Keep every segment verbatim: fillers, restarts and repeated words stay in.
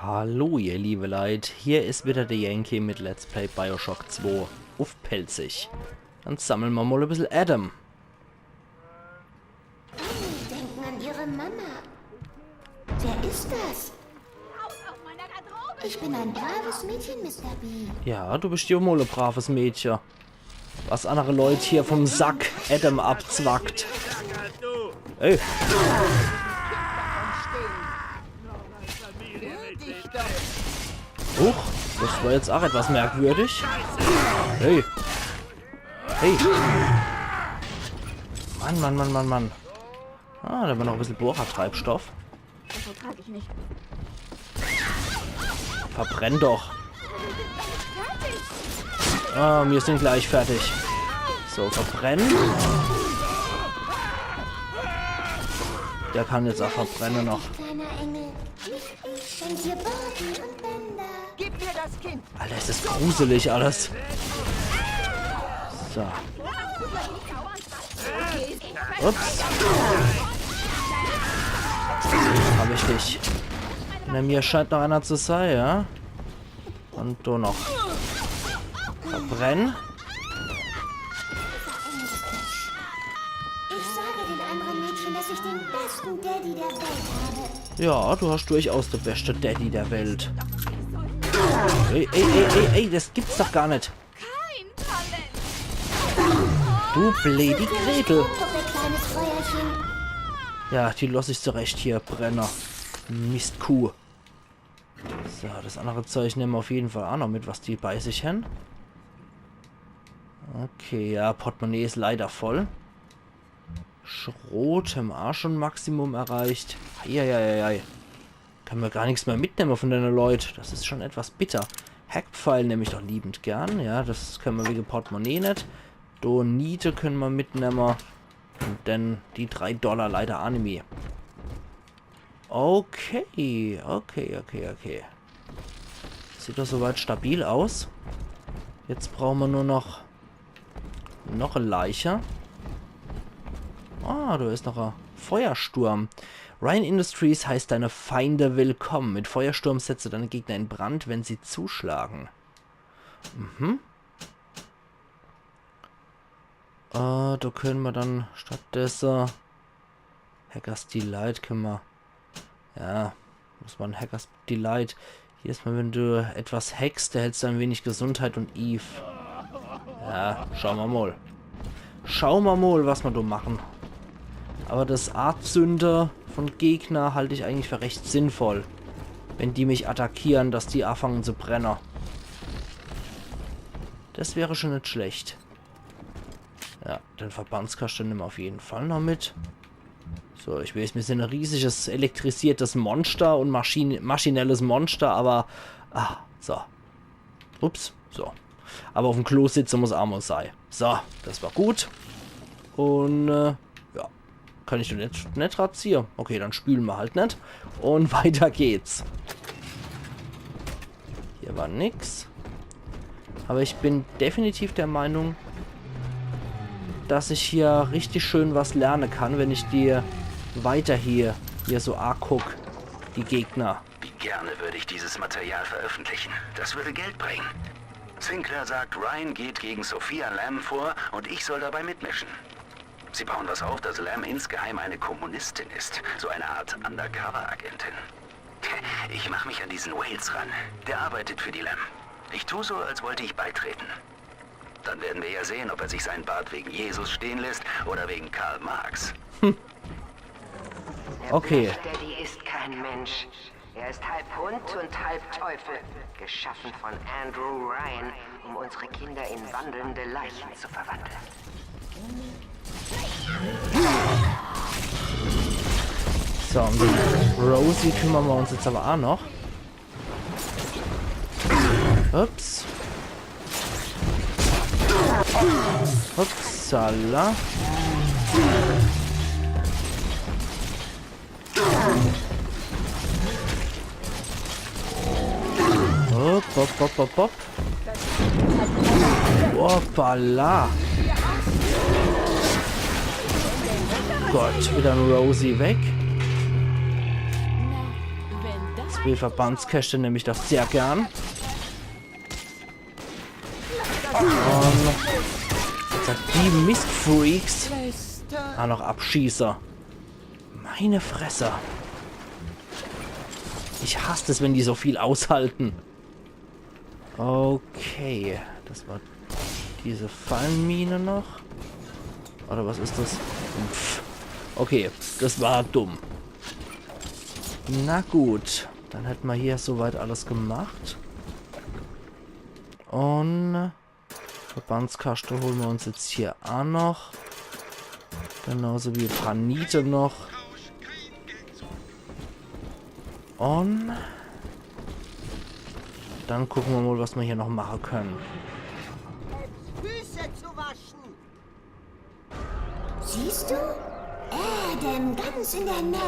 Hallo, ihr liebe Leit, hier is wieder der Yankee mit Let's Play Bioshock zwei uff Pälzisch. Dann sammle mer mol e bissel Adam. Denken an Ihre Mama. Wer ist das? Ich bin ein braves Mädchen, Mister B. Ja, du bist jo mol e braves Mädche. Was annere Leit hier vom Sack Adam abzwackt. Ey. Huch, das war jetzt auch etwas merkwürdig. Hey. Hey. Mann, Mann, Mann, Mann, Mann. Ah, do war noch e bissel Bohrertreibstoff. Das ertrag ich nicht. Verbrenn doch. Ah, mir sin gleich fertig. So, verbrennen. Der kann jetzt auch verbrenne noch. Kleiner Engel, ich schenk dir Barbie und Bender. Gib mir das Kind! Alter, is das gruselig alles. So. Ups. Hab ich dich. Hinter mir scheint noch einer zu sein, ja? Und du noch. Verbrenn. Ich sage den anderen Mädchen, dass ich den besten Daddy der Welt habe. Ja, du hast durchaus de beste Daddy der Welt. Ey, ey, ey, ey, ey, das gibt's doch gar net. Kein Talent! Du bleedi Gretel. Puppe, kleines Feuerchen. Ja, die loss ich zurecht hier brenne. Mistkuh. So, das annere Zeug nemme mer uff jeden Fall auch noch mit, was die bei sich hän. Okay, ja, Portemonnaie is leider voll. Schrot hän mer auch schon Maximum erreicht. Eieieiei. Kann mer gar nix mehr mitnemme von dene Leit. Das is schon etwas bitter. Hackpfeil nemm ich doch liebend gern. Ja, das kenne mer wege Portemonnaie net. Donite kenne mer mitnemme. Und dann die drei Dollar leider Anime. Okay, okay, okay, okay. Sieht doch soweit stabil aus. Jetzt brauche mer nur noch noch e Leiche. Ah, do is noch e Feuersturm. Ryan Industries heißt deine Feinde willkommen. Mit Feuersturm setze deine Gegner in Brand, wenn sie zuschlagen. Mhm. Äh, do kenne mer dann stattdesse Hackers Delight kenne mer. Ja, muss mer Hackers Delight. Jedes Mal, wenn du etwas hackst, erhältst du ein wenig Gesundheit und Eve. Ja, schau mer mol. Schau mer mol, was mer do mache. Aber das Anzünde von Gegner halt ich eigentlich für recht sinnvoll. Wenn die mich attackiere, dass die anfange zu brenne. Das wär schon net schlecht. Ja, den Verbandskaste nemme mer uff jeden Fall noch mit. So, ich weiß, mir sin e riesiges, elektrisiertes Monster und maschin-, maschinelles Monster, aber... Ah, so. Ups, so. Aber uffm Klo sitze muss auch mol sei. So, das war gut. Und, äh, ja. Kann ich doch net, net radziere. Okay, dann spüle mer halt net. Und weiter geht's. Hier war nix. Aber ich bin definitiv der Meinung, dass ich hier richtig schön was lerne kann, wenn ich die weiter hier, hier so anguck, die Gegner. Wie gerne würde ich dieses Material veröffentlichen. Das würde Geld bringen. Sinclair sagt, Ryan geht gegen Sophia Lamb vor und ich soll dabei mitmischen. Sie bauen was auf, dass Lamb insgeheim eine Kommunistin ist. So eine Art Undercover-Agentin. Ich mache mich an diesen Wales ran. Der arbeitet für die Lamb. Ich tu so, als wollte ich beitreten. Dann werden wir ja sehen, ob er sich seinen Bart wegen Jesus stehen lässt oder wegen Karl Marx. Okay. Daddy ist kein Mensch. Er ist halb Hund und halb Teufel. Geschaffen von Andrew Ryan, um unsere Kinder in wandelnde Leichen zu verwandeln. So, um die Rosie kümmere mer uns jetzt aber auch noch. Ups. Upsala. Hopp, hopp, hopp, hopp, hopp. Hoppala. Gott, wieder en Rosie weg. Wenn das Die Verbandskäschte nemm ich doch sehr gern. Un jetzt die Mistfreaks. Ah, noch abschieße. Meine Fresse. Ich hass es, wenn die so viel aushalten. Okay, das war diese Fallenmine noch. Oder was is das? Pff. Okay, das war dumm. Na gut, dann hätt ma hier soweit alles gemacht. Un Verbandskaste hole ma uns jetzt hier aa noch. Genauso wie e paar Niete noch. Un dann gucke ma mal, was ma hier noch mache könne. Füße zu waschen. Siehst du? Adam, ganz in der Nähe.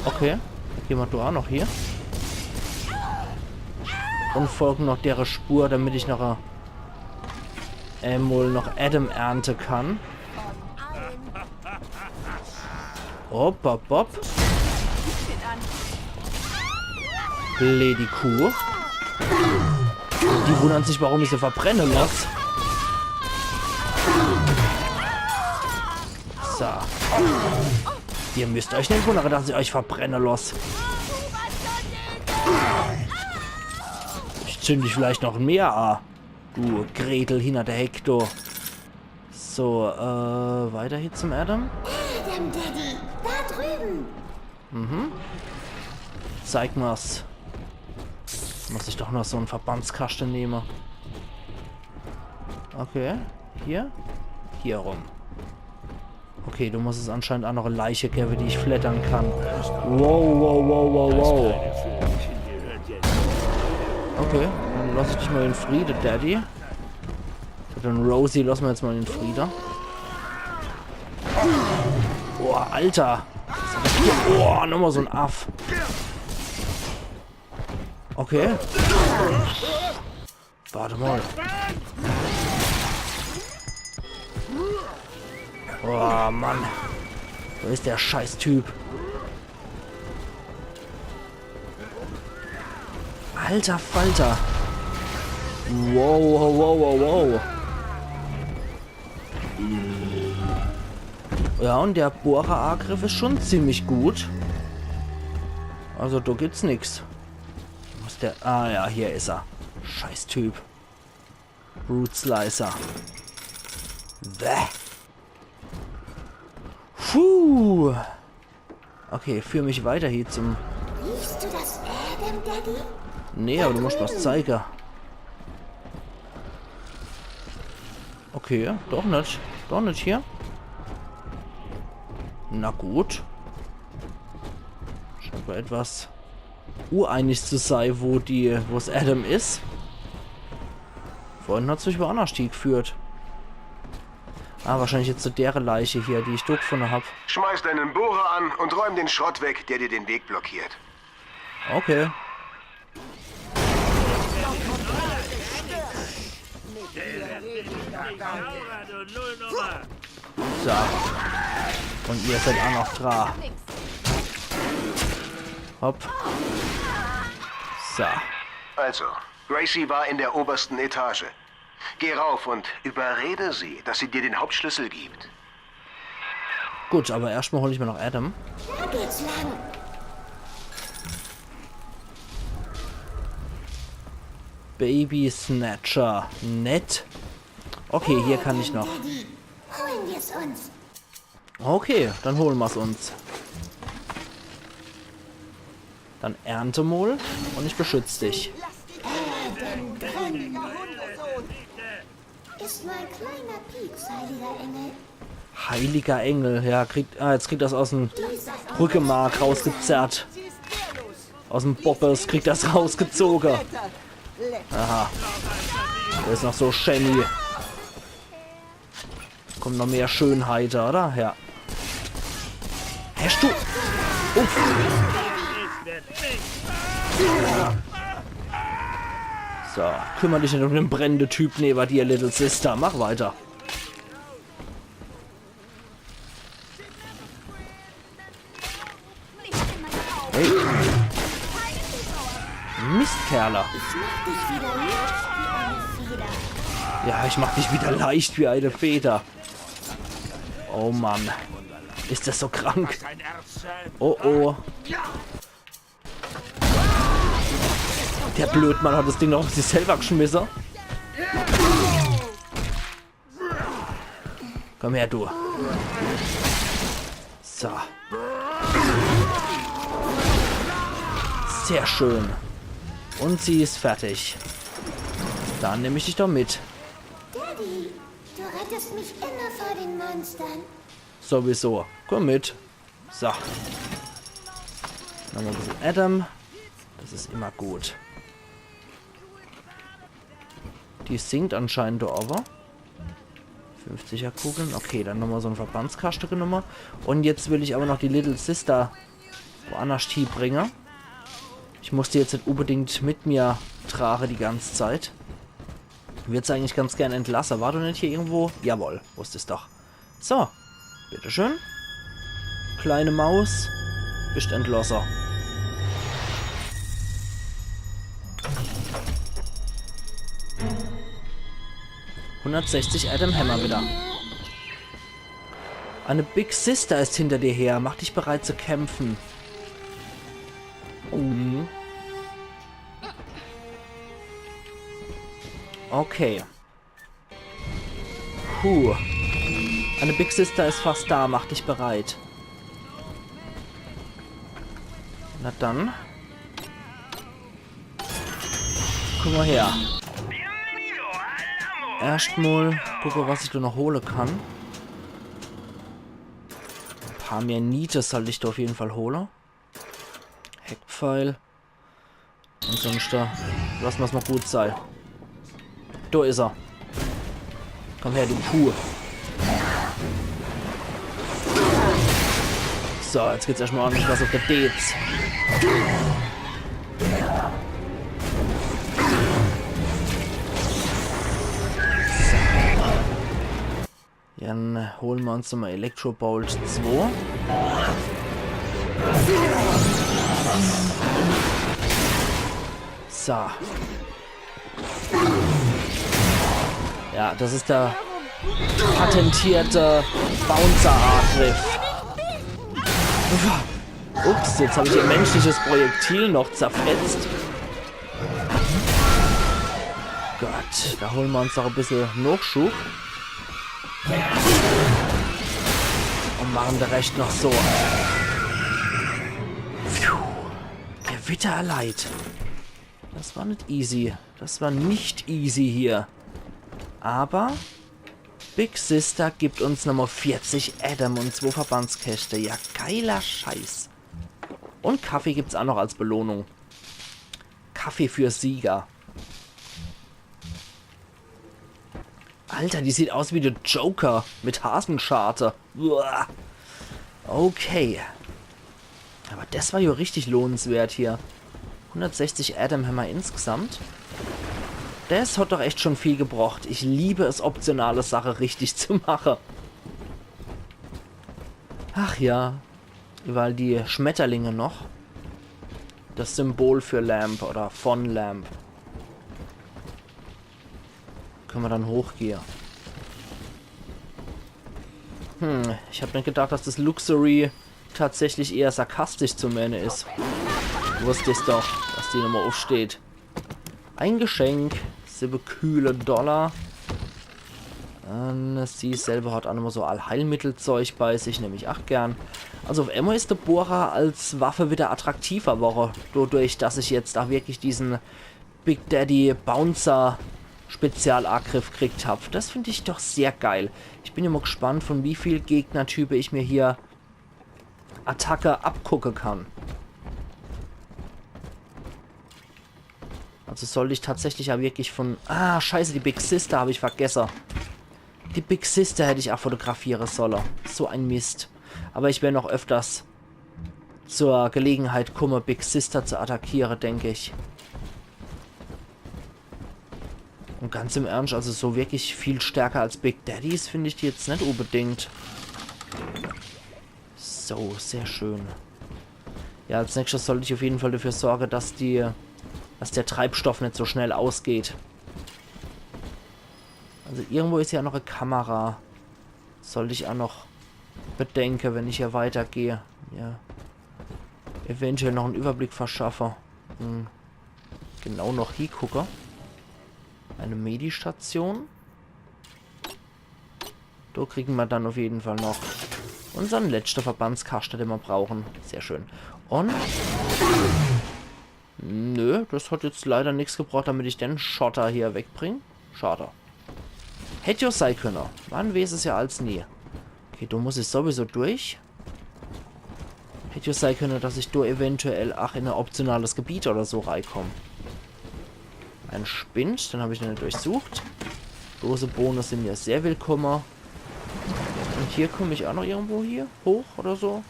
Okay, jemand do aa noch hier. Un folge noch dere Spur, damit ich noch e-, emol noch Adam ernte kann. Hopp, hopp, hopp. Blödi Kuh. Die wundern sich, warum ich se verbrenne lass. So. Ihr müsst euch net wundere, dass ich euch verbrenne lass. Ich zünd dich vielleicht noch mehr a. Du Gretel hinner de Heck, du. So, äh, weiter hier zum Adam. Adam, Daddy, da drüben. Mhm. Zeig ma's. Muss ich doch noch so en Verbandskaste nehme. Okay. Hier? Hier rum. Okay, do muss es anscheinend aa noch e Leiche gewwe, die ich fleddere kann. Wow, wow, wow, wow, wow. Okay, dann lass ich dich mal in Friede, Daddy. So, den Rosie lasse ma jetzt mal in Friede. Boah, Alter. Was hab ich hier? Boah, nochmal so en Aff. Okay. Warte mal. Oh Mann. Wo is der Scheißtyp? Alter Falter. Wow, wow, wow, wow, wow. Ja, und der Bohrerangriff is schon ziemlich gut. Also, do gibt's nix. Wo is der? Ah ja, hier is er. Scheißtyp. Brute Slicer. Bäh. Puh. Okay, führ mich weiter hier zum... Riechst du das Adam, Daddy? Nee, aber du musst was zeigen. Okay, doch net. Doch net hier. Na gut. Scheint mir etwas ueinig zu sei, wo die, wo's Adam is. Vorhin hat's mich wo annerscht hiegeführt. Ah, wahrscheinlich jetzt zu dere Leiche hier, die ich do gefunde hab. Schmeiß deinen Bohrer an und räum den Schrott weg, der dir den Weg blockiert. Okay. So. Und ihr seid auch noch dra. Hopp. So. Also, Gracie war in der obersten Etage. Geh rauf und überrede sie, dass sie dir den Hauptschlüssel gibt. Gut, aber erscht mal hol ich mir noch Adam. Da geht's lang. Baby Snatcher. Nett. Okay, hier kann ich noch. Daddy, holen wir's uns. Okay, dann holen mer's uns. Dann ernte mol und ich beschütz dich. Ist nur ein kleiner Pieks, heiliger Engel. Heiliger Engel, ja, kriegt, ah, jetzt kriegt er's aus dem Rückenmark rausgezerrt. Aus dem Boppes kriegt er's rausgezogen. Aha. Der is noch so schäni. Kommt noch mehr Schönheit, oder? Ja. Hörst du? Uff. So, kümmer dich net um den brennende Typ neben dir, Little Sister. Mach weiter. Hey. Mistkerle. Ich mach dich wieder leicht wie eine Feder. Ja, ich mach dich wieder leicht wie eine Feder. Oh Mann. Is das so krank. Oh oh. Der Blödmann hat das Ding noch auf sich selber geschmisse. Komm her, du. So. Sehr schön. Und sie is fertig. Dann nemm ich dich doch mit. Daddy, du rettest mich immer vor den Monstern. Sowieso. Komm mit. So. Nochmal e bissel Adam. Das is immer gut. Die singt anscheinend do owwe. Fünfziger Kugeln. Okay, dann nochmal so en Verbandskaschte genomme. Und jetzt will ich aber noch die Little Sister woannerscht hiebringe. Ich muss die jetzt net unbedingt mit mir trage die ganze Zeit. Würd se eigentlich ganz gern entlasse. War doch net hier irgendwo? Jawohl, wusst ich's doch. So, bitteschön. Kleine Maus, bist entlosse. Hundertsechzig Adam hämmer wieder. Eine Big Sister ist hinter dir her. Mach dich bereit zu kämpfen. Mhm. Okay. Puh. Eine Big Sister is fast da, mach dich bereit. Na dann. Komm mal her. Erscht mal gucke, was ich do noch hole kann. E paar mehr Niete sollt ich do auf jeden Fall hole. Hackpfeil. Ansonschte, lass ma's noch gut sei. Do is er. Komm her, du Kuh. So, jetzt gibt's erscht mal ordentlich was auf de Deez. Dann hole mer uns nochmal Electrobolt zwei. So. Ja, das is der patentierte Bouncer-Angriff. Ups, jetzt hab ich ihr menschliches Projektil noch zerfetzt. Gott, da hole mer uns noch e bissel Nachschub. Und mache de Rescht noch so. Pfiuh. Gewitter erleid. Das war net easy. Das war net easy hier. Aber Big Sister gibt uns nochmal vierzig Adam und zwei Verbandskäschte. Ja, geiler Scheiß. Und Kaffee gibt's auch noch als Belohnung. Kaffee für Sieger. Alter, die sieht aus wie de Joker mit Hasenscharte. Uah. Okay. Aber das war ja richtig lohnenswert hier. Hundertsechzig Adam hämmer insgesamt. Das hat doch echt schon viel gebracht. Ich liebe es, optionale Sache richtig zu mache. Ach ja. Überall die Schmetterlinge noch. Das Symbol für Lamp oder von Lamp. Können wir dann hochgehen. Hm, ich hab net gedacht, dass das Luxury tatsächlich eher sarkastisch zu meine is. Wusst ich's doch, dass die nochmal aufsteht. Ein Geschenk. Sieben kühle Dollar. Ähm, sie selber hat auch nochmal so Allheilmittelzeug bei sich, nehm ich auch gern. Also auf einmal is der Bohrer als Waffe wieder attraktiver worre, dadurch, dass ich jetzt auch wirklich diesen Big Daddy Bouncer Spezialangriff kriegt hab. Das find ich doch sehr geil. Ich bin immer gespannt, von wie viel Gegnertype ich mir hier Attacke abgucke kann. Also sollt ich tatsächlich ja wirklich von... Ah, scheiße, die Big Sister hab ich vergesse. Die Big Sister hätt ich auch fotografiere solle. So ein Mist. Aber ich wer noch öfters zur Gelegenheit kumme, Big Sister zu attackiere, denk ich. Und ganz im Ernst, also so wirklich viel stärker als Big Daddies find ich die jetzt net unbedingt. So, sehr schön. Ja, als nächstes sollt ich auf jeden Fall dafür sorge, dass die dass der Treibstoff net so schnell ausgeht. Also irgendwo is ja noch e Kamera. Sollt ich aa noch bedenke, wenn ich hier weitergeh. Ja. Eventuell noch en Überblick verschaffe. Hm. Genau noch hiegucke. E Medi-Station. Do kriegen mer dann uff jeden Fall noch unsern letschte Verbandskaschte, den mer brauchen. Sehr schön. Un nö, des hat jetzt leider nix gebracht, damit ich den Schotter hier wegbring. Schade. Hätt jo sei könne. Mer weeß es jo als nie. Okay, do muss ich sowieso durch. Hätt jo sei könne, dass ich do eventuell ach in e optionales Gebiet oder so reikomm. E Spind, den hab ich noch net durchsucht. Lose Bone sin mir sehr willkomme. Un hier komm ich ach noch irgendwo hier hoch oder so?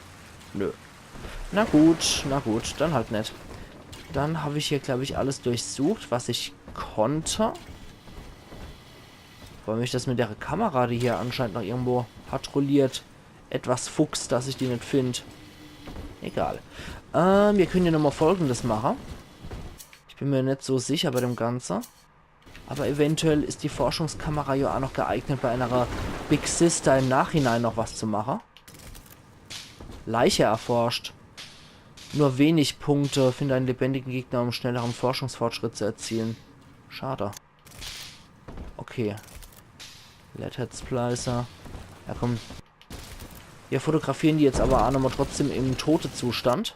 Nö. Na gut, na gut, dann halt net. Dann hab ich hier, glaub ich, alles durchsucht, was ich konnt. Vor allem des mit der Kamera, die hier anscheinend noch irgendwo patrouilliert. Etwas fuchst, dass ich die net find. Egal. Ähm, mir könne jo nochmol Folgendes mache. Ich bin mir net so sicher bei dem Ganze. Aber eventuell is die Forschungskamera jo ach noch geeignet, bei einer Big Sister im Nachhinein noch was zu mache. Leiche erforscht. Nur wenig Punkte. Finde einen lebendigen Gegner, um schnelleren Forschungsfortschritt zu erzielen. Schade. Okay. Leadhead Splicer. Ja, komm. Mir fotografieren die jetzt aber ach nochmol trotzdem im Totezustand.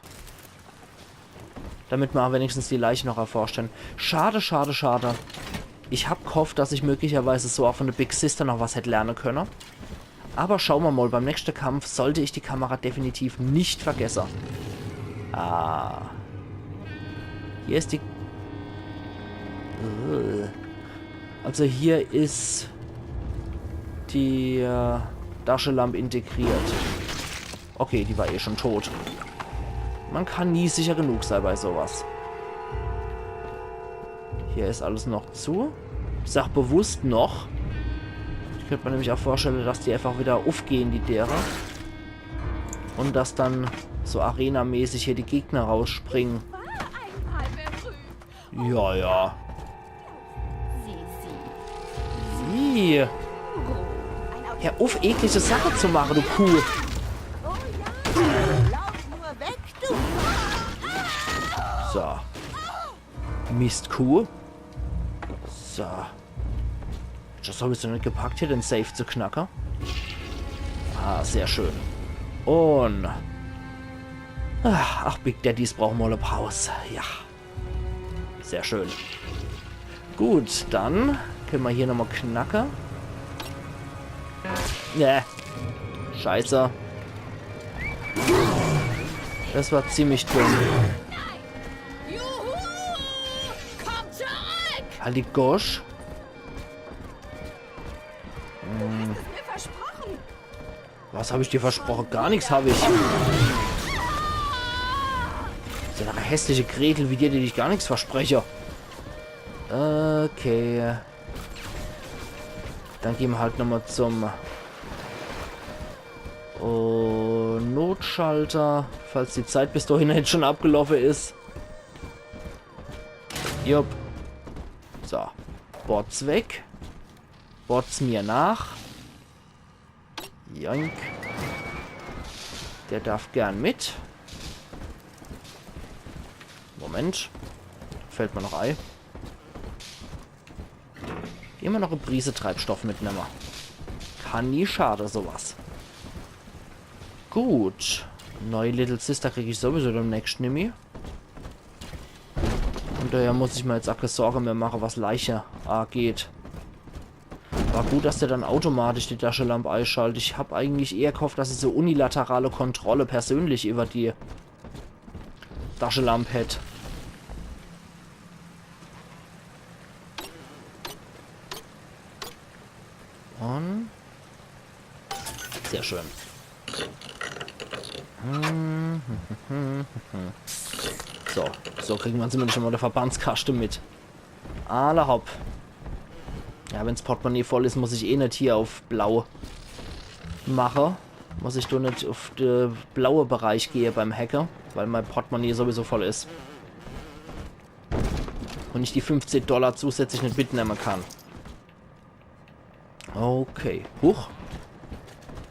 Damit mer wenigstens die Leiche noch erforscht hen. Schade, schade, schade. Ich hab gehofft, dass ich möglicherweise so ach von de Big Sister noch was hätt lerne könne. Aber schaue mer mol, beim nächschte Kampf sollt ich die Kamera definitiv net vergesse. Ah. Hier is die... Äh. Also hier is die äh, Taschelamp integriert. Okay, die war eh schon tot. Mer kann nie sicher genug sei bei so was. Hier is alles noch zu. Ich sag bewusst noch. Ich könnt mer nämlich ach vorstelle, dass die einfach wieder uffgehn, die Dere. Un dass dann so arenamäßig hier die Gegner rausspringen. Ja, ja. Sieh. Hör uff, eklige Sache zu mache, du Kuh. So. Mistkuh. So. Des hab ich so net gepackt, hier den Safe zu knacke. Ah, sehr schön. Un... Ach, ach, Big Daddies brauche mol e Paus. Ja. Sehr schön. Gut, dann könne mer hier nochmol knacke. Ne. Scheiße. Des war ziemlich dumm. Halt die Gosch. Hm. Was hab ich dir versproche? Gar nix hab ich. So e hässliche Gretel wie dir, die ich gar nix verspreche. Okay. Dann gehn mer halt nochmol zum, oh, Notschalter, falls die Zeit bis dohin jetzt schon abgelaufe is. Jupp. So. Bots weg. Bots mir nach. Joink. Der darf gern mit. Moment. Fällt mer noch ei. Immer noch e Prise Treibstoff mitnemme. Kann nie schade, so was. Gut. Neue Little Sister krieg ich sowieso demnächst nimmi. Un daher muss ich mer jetzt ach kä Sorge mehr mache, was Leiche ageht. War gut, dass der dann automatisch die Taschelamp eischalt. Ich hab eigentlich eher gehofft, dass er so unilaterale Kontrolle persönlich iwwer die Taschelamp hätt. Un... Sehr schön. So, so kriegen mer zumindest schon mol de Verbandskaschte mit. Alla hopp. Ja, wenn's Portemonnaie voll is, muss ich eh net hier uff blau mache. Muss ich do net uff de blaue Bereich gehe beim Hacke, weil mei Portemonnaie sowieso voll is. Und ich die fünfzehn Dollar zusätzlich net mitnemme kann. Okay. Huch.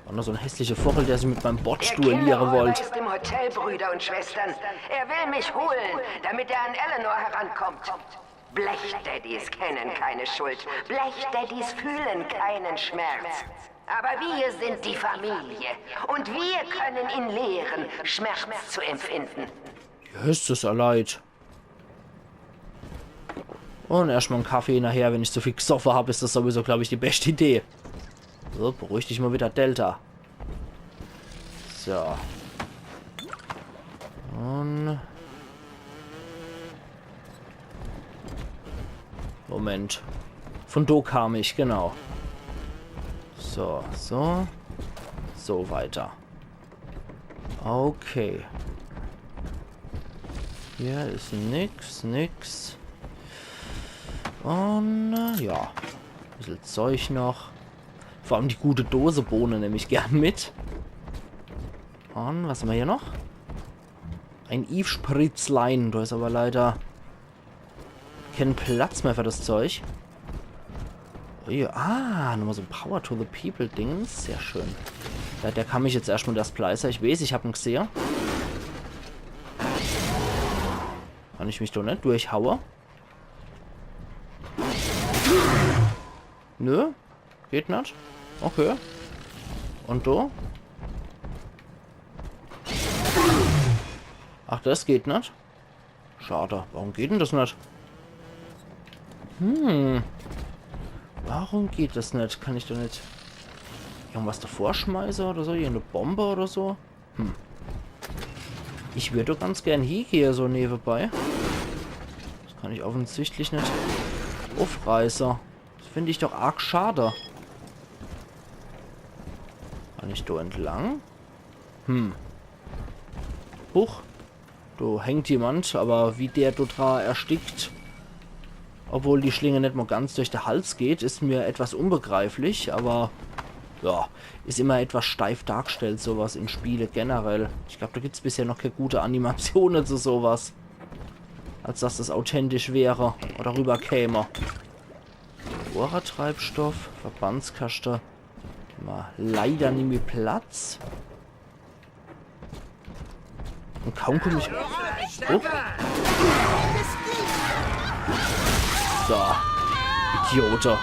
War nur so en hässlicher Vogel, der sich mit meinem Bot duelliere wollt. Im Hotel, Brüder und Schwestern. Er will mich holen, damit er an Eleanor herankommt. Blechdaddys kennen keine Schuld. Blechdaddys fühlen keinen Schmerz. Aber wir sind die Familie. Und wir können ihn lehren, Schmerz zu empfinden. Jesses, leid. Und erscht mal en Kaffee nachher, wenn ich zu viel gesoffen hab, is das sowieso, glaub ich, die beste Idee. So, beruhig dich mal wieder, Delta. So. Und Moment. Von do kam ich, genau. So, so. So weiter. Okay. Hier is nix, nix. Und äh, ja. Bissel Zeug noch. Vor allem die gute Dose Bohne nemm ich gern mit. Und was hammer hier noch? En Eve-Spritzlein. Do is aber leider kein Platz mehr für das Zeug. Ui, ah, nochmal so en Power to the People Dingens. Sehr schön. Ja, der kann mich jetzt erscht mal, der Splicer. Ich weeß, ich hab en gesehe. Kann ich mich doch net durchhaue? Nö, geht net. Okay. Und do? Ach, das geht net. Schade. Warum geht denn das net? Hm. Warum geht das net? Kann ich da net irgendwas davor schmeiße oder so? Irgendeine Bombe oder so? Hm. Ich würd doch ganz gern hiegehe, so nebenbei. Das kann ich offensichtlich net aufreiße. Das find ich doch arg schade. Kann ich da entlang? Hm. Huch. Do hängt jemand, aber wie der dort dra erstickt, obwohl die Schlinge net mal ganz durch de Hals geht, is mir etwas unbegreiflich, aber ja, is immer etwas steif dargestellt, sowas in Spiele generell. Ich glaub, da gibt's bisher noch keine gute Animatione zu sowas. Als dass das authentisch wäre oder rüberkäme. Bohrertreibstoff, Verbandskaste. Mal leider nimmi Platz. Und kaum komm ich. Oh. So. Idiote.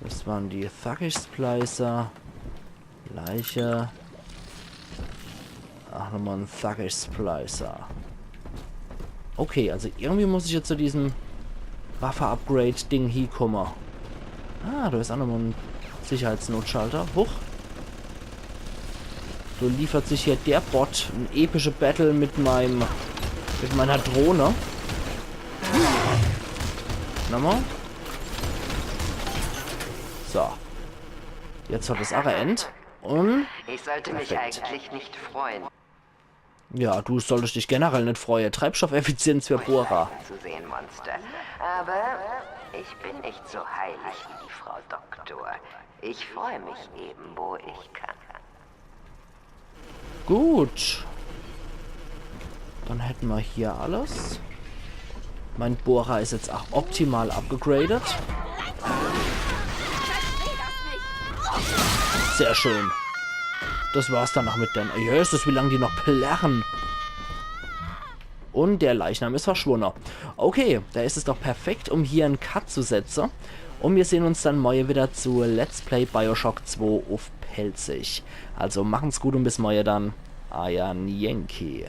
Das waren die Thuggish Splicer. Leiche. Ach, nochmal en Thuggish Splicer. Okay, also irgendwie muss ich jetzt zu diesem Waffe-Upgrade-Ding hiekomme. Ah, da is auch nochmal en Sicherheitsnotschalter. Huch. So liefert sich hier der Bot en epische Battle mit meinem, mit meiner Drohne. Nochmal. So. Jetzt hat es auch end. Und Ich sollte mich Perfekt. Eigentlich nicht freuen. Ja, du solltest dich generell net freue. Treibstoffeffizienz für Bohrer. Zu sehen, Monster. Aber ich bin nicht so heilig wie die Frau Doktor. Ich freue mich eben, wo ich kann. Gut. Dann hätten wir hier alles. Mein Bohrer is jetzt auch optimal upgegradet. Sehr schön. Das war's dann noch mit den. Jesses, wie lang die noch plärren. Und der Leichnam is verschwunne. Okay, da is es doch perfekt, um hier en Cut zu setze. Und wir sehen uns dann morje wieder zu Let's Play Bioshock zwei auf Pälzisch. Also machen's gut und bis morje dann. Eier Yankee.